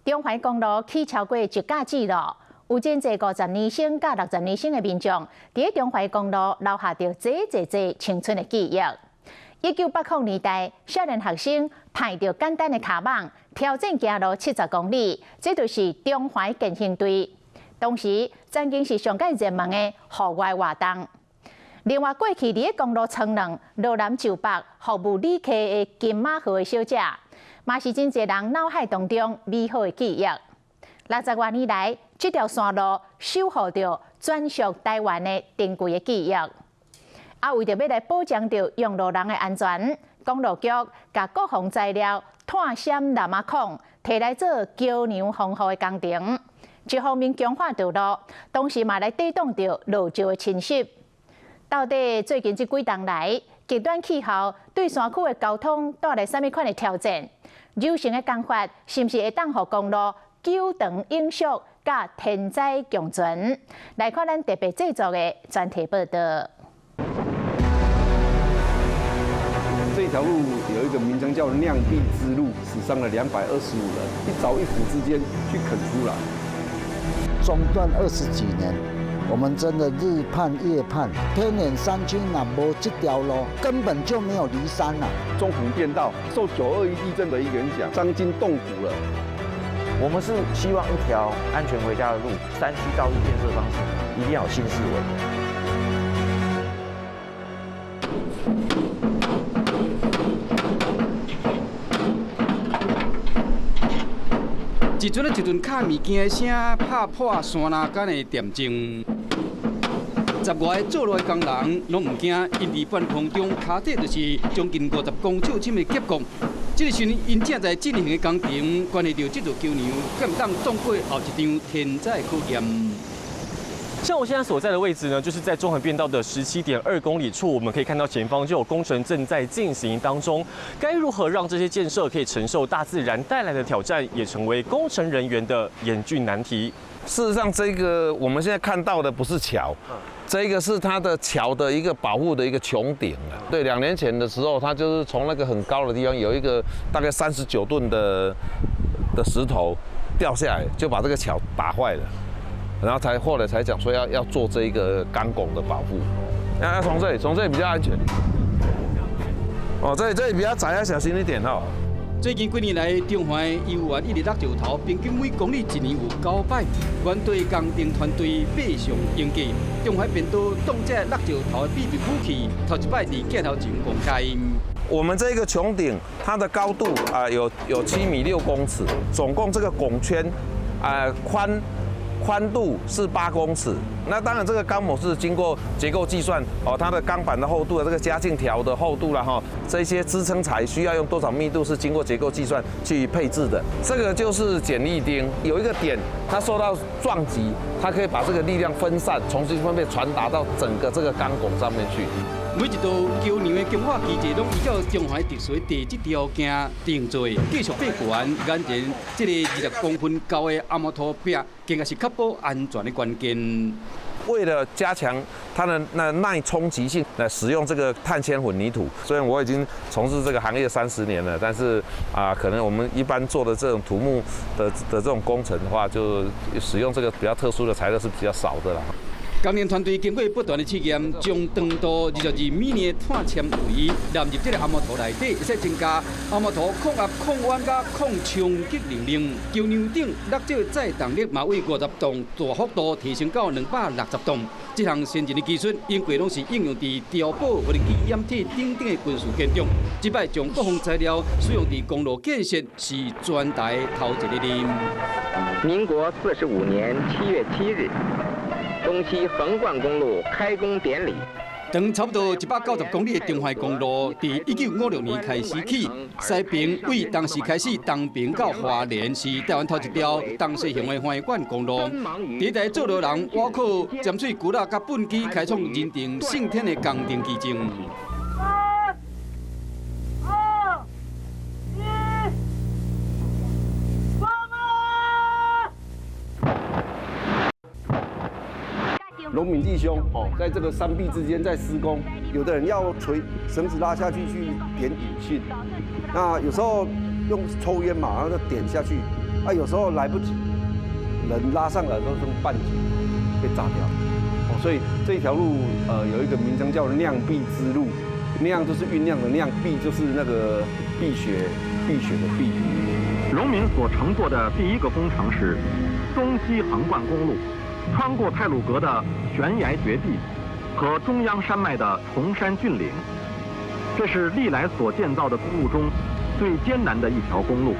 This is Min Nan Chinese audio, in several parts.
中環公路起超過一甲子咯，有真濟50年生佮60年生的民眾，佇咧中環公路留下著濟濟濟青春的記憶。1980年代，少年學生抬著簡單的跤蠓，挑戰行路70公里，這就是中環健行隊。當時曾經是上蓋熱門的戶外活動。另外，過去佇咧公路衝浪、羅南就北服務旅客的金馬號的小姐，嘛是真濟人腦海當中美好的記憶。60外年來，這條山路守護著專屬台灣的珍貴的記憶。啊，為著欲來保障著用路人的安全，公路局共國防材料碳纖藍仔孔提來做橋梁防護的工程，一方面強化道路，同時嘛來抵擋著落石的侵襲。到底最近這幾冬來，極端氣候對山區的交通帶來啥物款的挑戰？柔性的工法是毋是會當予公路久長永續佮天災共存？來看咱特別製作的專題報導。這條路有一個名稱叫釀幣之路，死傷了225人，一鑿一斧之間去墾出來。中斷20幾年，我們真的日盼夜盼。偏遠山區若無這條路，根本就沒有離山啦。中橫便道受9·21地震的一個影響，傷筋動骨了。我們是希望一條安全回家的路，山區道路建設方式一定要有新思維。一陣一陣敲物件的聲，拍破山林間的恬靜。十外个做路的工人攏毋驚，𪜶佇半空中跤底就是將近50公尺深的峽谷。這個時陣，𪜶正在進行的工程，關係著這座橋梁，敢會當擋過後一場天災考驗。像我現在所在的位置呢，就是在中橫便道的17.2公里處，我們可以看到前方就有工程正在進行當中。該如何讓這些建設可以承受大自然帶來的挑戰，也成為工程人員的嚴峻難題。事實上，這個我們現在看到的不是橋，這個是它的橋的一個保護的一個穹頂啊。對，2年前的時候，它就是從那個很高的地方有一個大概39噸的石頭掉下來，就把這個橋打壞了。然後才後來才講說要做這一個鋼拱的保護，要從這裡，從這裡比較安全。哦，這裡比較窄，要小心一點哦。最近幾年來，中環猶原一直落石頭，平均每公里一年有9擺。原隊工程團隊馬上應計，中環便道擋這落石頭的秘密武器，頭一擺佇鏡頭前公開。我們這個穹頂，它的高度啊有7米6公尺，總共這個拱圈啊寬度是8公尺，那當然這個鋼模是經過結構計算哦，它的鋼板的厚度、這個加勁條的厚度啦哈，這些支撐材需要用多少密度是經過結構計算去配置的。這個就是剪力釘，有一個點它受到撞擊，它可以把這個力量分散，重新分配傳達到整個這個鋼拱上面去。每一道橋梁的強化機制，攏依照中環特殊地質條件定做，繼續爬懸，眼前這個20公分高的紅毛土壁，更加是確保安全的關鍵。為了加強它的那耐衝擊性，來使用這個碳纖混凝土。雖然我已經從事這個行業30年了，但是啊，可能我們一般做的這種土木的這種工程的話，就使用這個比較特殊的材料是比較少的啦。工程團隊經過不斷的試驗，將長度22米的碳纖維納入這個紅毛土內底，會使增加紅毛土抗壓、抗彎佮抗衝擊能力。橋梁頂落石載重力嘛，為50噸大幅度提升到260噸。這項先進的技術，應過攏是應用佇碉堡、無人機、掩體等等的軍事建築。這擺將國防材料使用佇公路建設，是全台頭一个例。民國45年7月7日。東西橫貫公路開工典禮。長差不多190公里的中環公路，佇1956年開始起，西平為當時開始東平到花蓮，是台灣頭一條東西向的橫貫公路。第一代做路人，倚靠尖喙龜仔佮畚箕，開創人定勝天的工程奇蹟。三、二、一，關門！農民弟兄哦，在這個山壁之間在施工，有的人要垂繩子拉下去去點引信，那有時候用抽煙嘛，然後就點下去，啊，有時候來不及，人拉上來都剩半截被炸掉。哦，所以這條路有一個名稱叫釀碧之路，釀就是醞釀的釀，碧就是那個碧血碧血的碧。榮民所乘坐的第一個工程是東西橫貫公路，穿過太魯閣的懸崖絕壁和中央山脈的崇山峻嶺，這是歷來所建造的公路中最艱難的一條公路。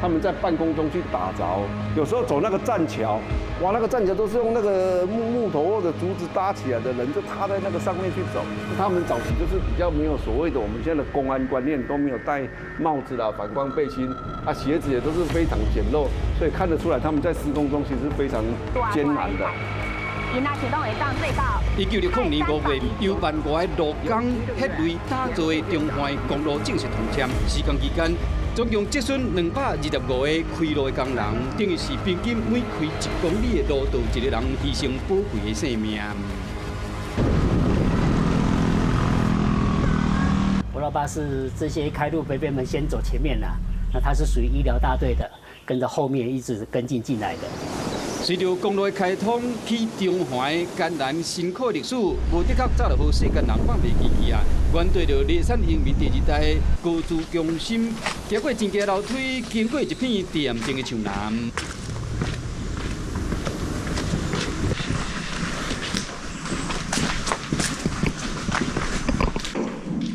他們在半空中去打鑿，有時候走那個棧橋，哇，那個棧橋都是用那個木頭或者竹子搭起來的，人就踏在那個上面去走。他們早期就是比較沒有所謂的我們現在的公安觀念，都沒有戴帽子啦、反光背心，啊，鞋子也都是非常簡陋，所以看得出來他們在施工中其實非常艱難的。1960年5月，由萬外路工血淚打造的中環公路正式通車。施工期間，總共折損225個開路的工人，等於是平均每開1公里的路，就有一個人犧牲寶貴的性命。我老爸是這些開路伯伯們先走前面啦，那他是屬於醫療大隊的，跟着後面一直跟進進來的。隨著公路的開通，去中環艱難辛苦的歷史，無的確早就予世間人放袂記去啊。面對著梨山榮民第二代高資中心，行過真崎樓梯，經過一片恬靜的樹林。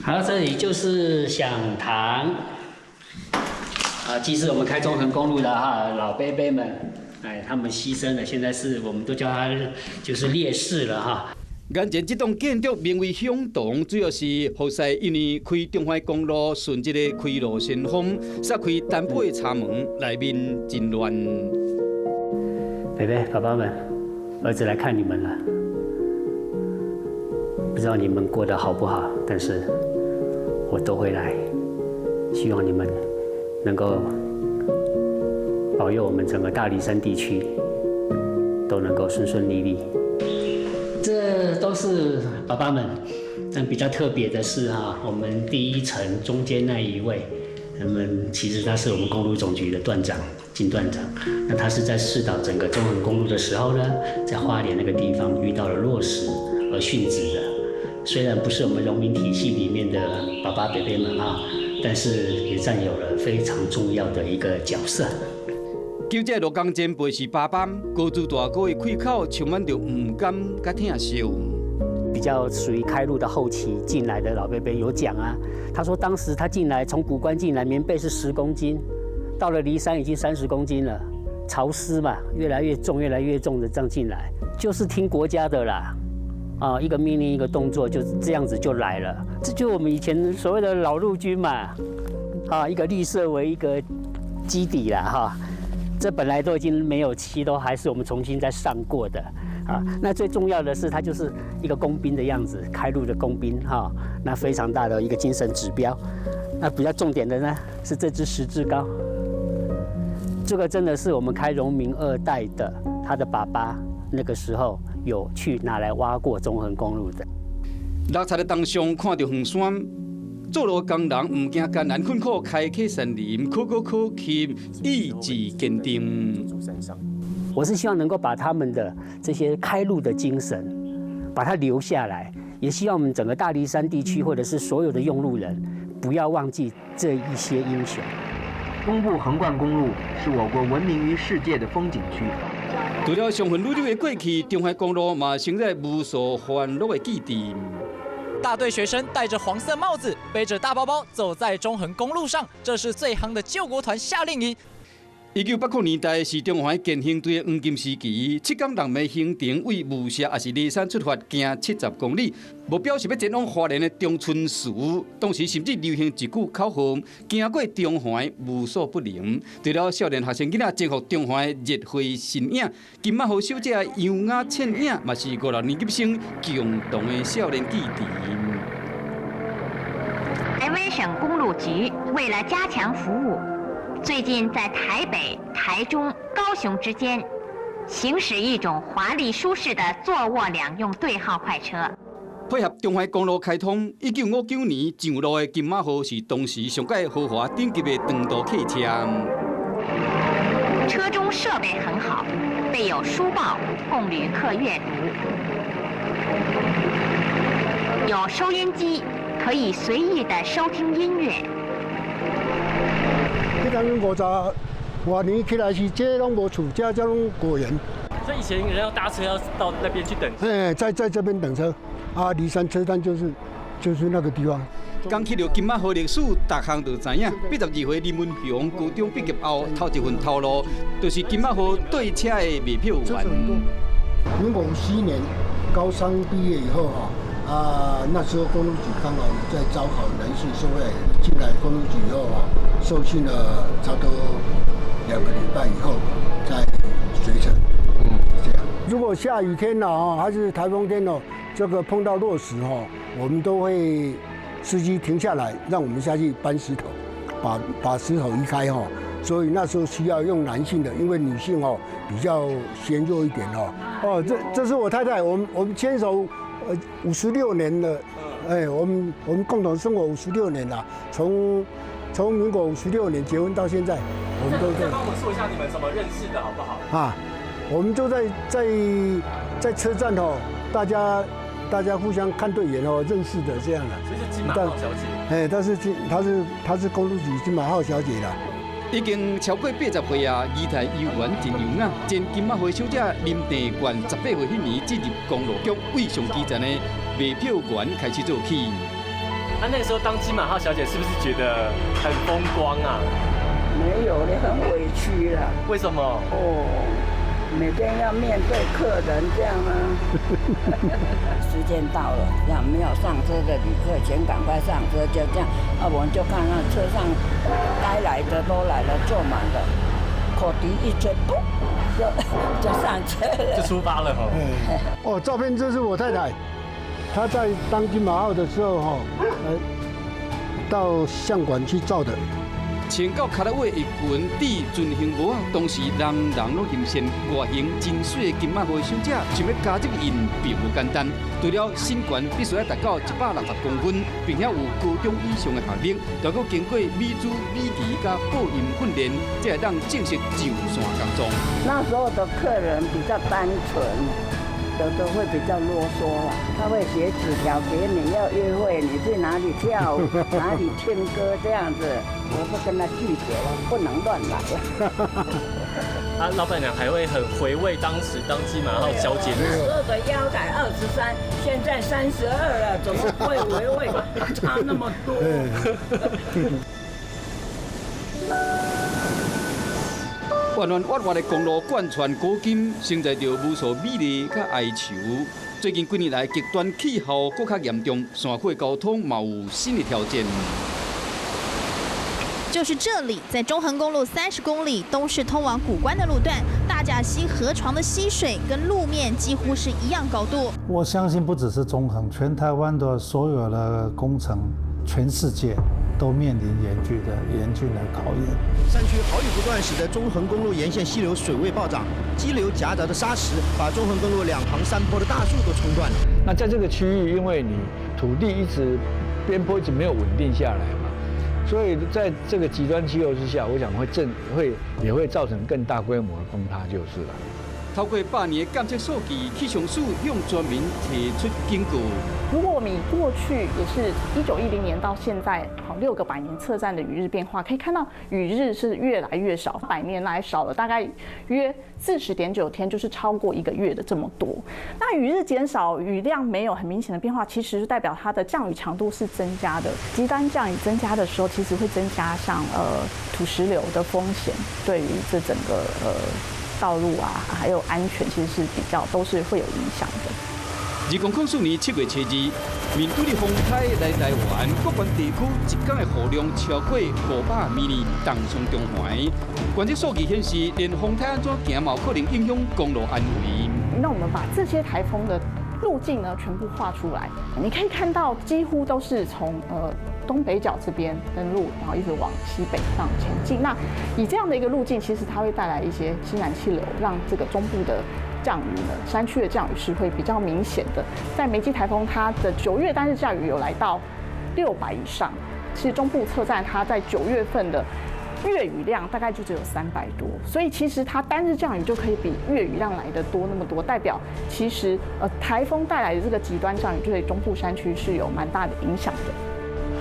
好，這裡就是享堂。啊，其實我們開中橫公路的哈老伯伯們。哎，他們犧牲了，現在是我們都叫他就是烈士了哈。眼前這棟建築名為響堂，主要是予世因為開中環公路順這個開路先鋒，殺開單背的柴門，內面真亂。伯伯、爸爸們，兒子來看你們了，不知道你們過得好不好，但是我都會來，希望你們能夠保佑我們整個大梨山地區都能夠順順利利。這都是爸爸們，但比較特別的是哈，我們第一層中間那一位，那麼其實他是我們公路總局的段長金段長。那他是在試導整個中橫公路的時候呢，在花蓮那個地方遇到了落石而殉職的。雖然不是我們榮民體系裡面的爸爸伯伯們啊，但是也佔有了非常重要的一個角色。九這路工前輩是爸爸，高資大哥的開口充滿著毋甘佮疼惜。比較屬於開路的後期進來的老伯伯有講啊，他說當時他進來從古關進來，棉被是10公斤，到了梨山已經30公斤了，潮濕嘛，越來越重，越來越重的這樣進來，就是聽國家的啦，啊，一個命令一個動作就這樣子就來了，這就我們以前所謂的老陸軍嘛，啊，一個綠色為一個基底啦，哈。這本來都已經沒有漆，都還是我們重新再上過的啊。那最重要的是，它就是一個工兵的樣子，開路的工兵哈。那非常大的一個精神指標。那比較重點的呢，是這支十字鎬。這個真的是我們開榮民二代的，他的爸爸那個時候有去拿來挖過中橫公路的。六七的當上看到遠山。做路工人毋驚艱難困苦，開墾山林，可歌可泣，意志堅定。我是希望能夠把他們的這些開路的精神，把它留下來，也希望我們整個大梨山地區或者是所有的用路人，不要忘記這一些英雄。東部橫貫公路是我國聞名於世界的風景區。除了傷痕累累的過去，中環公路嘛承載無數歡樂的記憶。大隊學生戴着黃色帽子，背着大包包，走在中橫公路上，這是最夯的救國團夏令營。1980年代是中環建興隊的黃金時期，7天6暝行程為霧社也是梨山出發，行70公里，目標是欲前往花蓮的長春祠。當時甚至流行一句口號：行過中環，無所不能。除了少年學生囡仔征服中環的熱血身影，金馬號小姐優雅倩影，嘛是5、6年級生共同的少年記憶。台灣省公路局為了加強服務，最近在台北、台中、高雄之間行駛一種華麗舒適的坐臥兩用對號快車。配合中環公路開通，1959年上路的金馬號是當時上蓋豪華頂級的長途客車。车中设备很好，备有书报供旅客阅读，有收音机可以随意的收听音乐。你讲50外年起来时，这拢无厝，这这拢果园。所以以前人要搭车要到那边去等。哎，在这边等车，啊，梨山车站就是那个地方。讲起著金马号历史，逐项就知影。82岁林文雄高中毕业后，头一份头路就是金马号对车的卖票员。民国51年高三毕业以后哈，啊，那时候公路局刚好在招考男性收费进来公路局以后啊，受训了差不多2个礼拜以后再随车。嗯，这样。如果下雨天了啊，还是台风天哦，这个碰到落石哈，我们都会司机停下来，让我们下去搬石头，把石头移开哈。所以那时候需要用男性的，因为女性哦比较纤弱一点哦。哦，这是我太太，我们牵手五十六年了，哎，我们共同生活五十六年了，从民国五十六年结婚到现在，我们都在。帮我们说一下你们怎么认识的好不好？啊，我们就在车站哦，大家互相看对眼哦，认识的这样的。这是金马号小姐。哎，她是公路局金马号小姐啦。已经超过80岁啊，仪态悠然真优雅。前金马号小姐林郑冠18岁彼年进入公路局，为上基层的卖票员开始做起。那那个时候当金马号小姐是不是觉得很风光啊？没有的，很委屈了。为什么？哦，每天要面对客人这样啊。时间到了，让没有上车的旅客先赶快上车，就这样。啊，我们就看到车上该来的都来了，坐满了，口笛一吹，噗，就上车了，就出发了哈。哦，照片这是我太太，她在当金马号的时候哈，到相馆去照的。穿到跤仔尾的裙底船型帽仔，当时人人拢欣羡外形真媠的金马号小姐，想欲加入𪜶并无简单。除了身悬必须要达到160公分，并且有高中以上的学历，还阁经过美姿美仪佮播音训练，才会当正式上线工作。那时候的客人比较单纯，有的会比较啰嗦了，他会写纸条给你，要约会，你去哪里跳舞，哪里听歌这样子，我都跟他拒绝了，不能乱来。啊，老板娘还会很回味当时当金马号小姐。那时候的腰带23，现在32了，怎么会回味差那么多？弯弯弯弯的公路贯穿古今，承载著无数美丽佮哀愁。最近几年来，极端气候阁较严重，山区交通嘛有新的挑战。就是这里，在中横公路30公里东势通往谷关的路段，大甲溪河床的溪水跟路面几乎是一样高度。我相信不只是中横，全台湾的所有的工程，全世界都面临严峻的考验。山区豪雨不断，使得中横公路沿线溪流水位暴涨，激流夹杂的沙石把中横公路两旁山坡的大树都冲断了。那在这个区域，因为你土地一直边坡一直没有稳定下来嘛，所以在这个极端气候之下，我想会震会也会造成更大规模的崩塌就是了。透过百年的监测数据，气象署向全民提出警告。如果我们以过去也是1910年到现在，好6个百年测站的雨日变化，可以看到雨日是越来越少，百年来少了大概约40.9天，就是超过一个月的这么多。那雨日减少，雨量没有很明显的变化，其实就代表它的降雨强度是增加的。极端降雨增加的时候，其实会增加像土石流的风险，对于这整个道路啊，还有安全，其实是比较都是会有影响的。2004年7月7日，面对的风台来台湾各县地区一天的雨量超过500毫米，重创中环。观测数据显示，连风台按怎行，嘛有可能影响公路安危。那我们把这些台风的路径呢，全部画出来，你可以看到几乎都是从东北角这边登陆，然后一直往西北上前进。那以这样的一个路径，其实它会带来一些西南气流，让这个中部的降雨呢，山区的降雨是会比较明显的。在梅姬台风，它的9月单日降雨有来到600以上。其实中部测站它在9月份的月雨量大概就只有300多，所以其实它单日降雨就可以比月雨量來得多那麼多，代表其實颱風帶來的這個極端降雨對中部山區是有蠻大的影響的。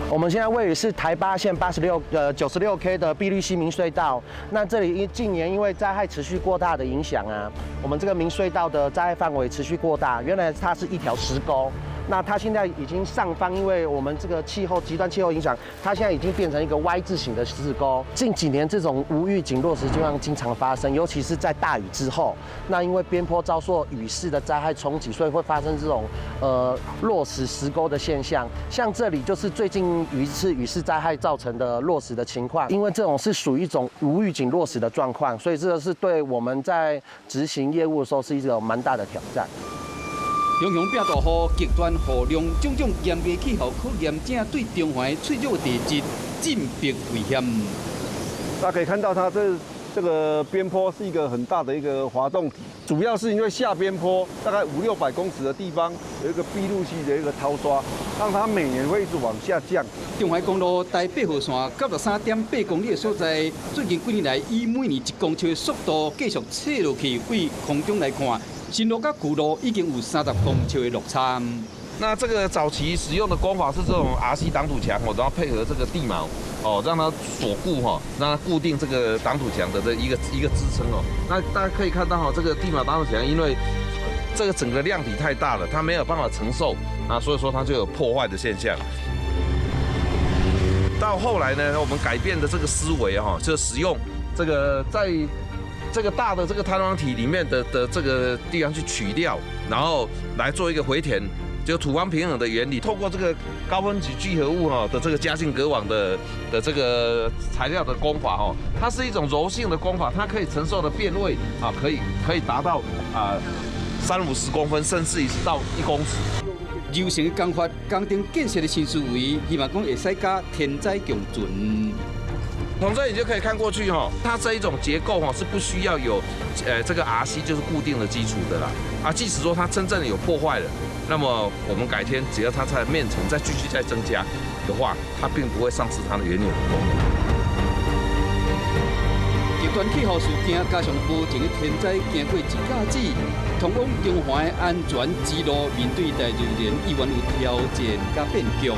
我們現在位於是台八線8696K 的碧綠溪明隧道，那這裡因近年因為災害持續過大的影響啊，我們這個明隧道的災害範圍持續過大，原來它是一條石溝。那它現在已經上方，因為我們這個氣候極端氣候影響，它現在已經變成一個 Y 字形的石溝。近幾年這種無預警落石情況經常發生，尤其是在大雨之後。那因為邊坡遭受雨勢的災害衝擊，所以會發生這種落石石溝的現象。像這裡就是最近一次雨勢災害造成的落石的情況。因為這種是屬於一種無預警落石的狀況，所以這個是對我們在執行業務的時候是一個蠻大的挑戰。常常變大雨、極端雨量，種種嚴厲氣候考驗，正對中環脆弱地質進逼危險。大家可以看到，它這個邊坡是一個很大的一個滑動體，主要是因為下邊坡大概五六百公尺的地方有一個閉路溪的一個掏刷，讓它每年會一直往下降。中環公路台八號線93.8公里的所在，最近幾年來以每年1公尺的速度繼續切落去，對空中來看，新路佮舊路已經有30公尺的落差。那這個早期使用的工法是這種 RC 擋土牆，然後配合這個地錨，哦，讓它鎖固哈，讓它固定這個擋土牆的這一個一個支撐哦。那大家可以看到哈，這個地錨擋土牆因為這個整個量體太大了，它沒有辦法承受啊，所以說它就有破壞的現象。到後來呢，我們改變的這個思維哈，就使用這個在這個大的這個坍方體裡面的這個地方去取料，然後來做一個回填，就土方平衡的原理，透過這個高分子聚合物哈的這個夾芯格網的這個材料的工法哈，它是一種柔性的工法，它可以承受的變位啊，可以達到啊三五十公分，甚至於是到1公尺。柔性的工法，工程建設的新思維，希望講會使佮天災共存。從這裡就可以看過去哈，它這一種結構哈是不需要有，這個 RC 就是固定的基礎的啦。啊，即使說它真正有破壞了，那麼我們改天只要它在面層再繼續再增加的話，它並不會喪失它的原有的功能。極端氣候事件加上無情的天災，經過一甲子，通往中環的安全之路，面對大自然依然有挑戰佮變強。